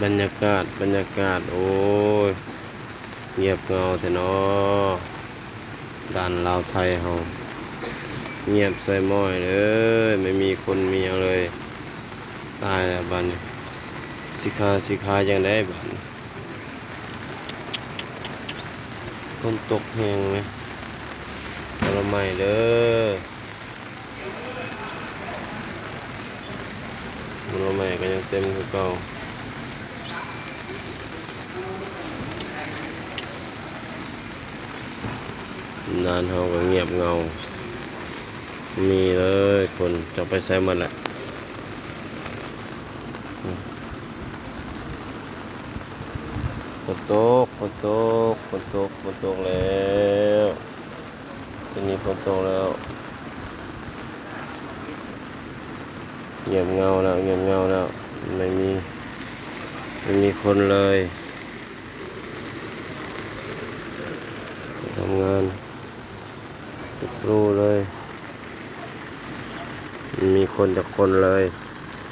ບັນຍາກາດ ບັນຍາກາດ ໂອ້ຍ ງຽບເຫງົາແທ້ເນາະ ດ່ານລາວໄທເຮົາ ງຽບໃສ່ໝ້ອຍເລີຍ ໄມ່ມີຄົນມີຫຍັງເລີຍ ຕາຍແລ້ວບາດນີ້ ຊິຂາຍ ຊິຂາຍຈັ່ງໃດບາດນີ້ ຝົນຕົກແຮງແມະ ຜົນລະໄມ້ເດີ. ຜົນລະໄມ້ກໍຍັງເຕັມຄືເກົ່າ ຮ້ານເຮົາກໍງຽບເຫງົາ ມີເລີຍຄົນ ຈັກໄປໃສໝົດແຫຼະ. ຝົນຕົກ ຝົນຕົກ ຝົນຕົກ ຝົນຕົກແລ້ວ. ຕອນນີ້ຝົນຕົກແລ້ວ ງຽບເຫງົາແລ້ວ ງຽບເຫງົາແລ້ວ ໄມ່ມີ ໄມ່ມີຄົນເລີຍ ໄປທຳງານ ເປັນຄູເລີຍ ບໍ່ມີຄົນຈັກຄົນເລີຍ.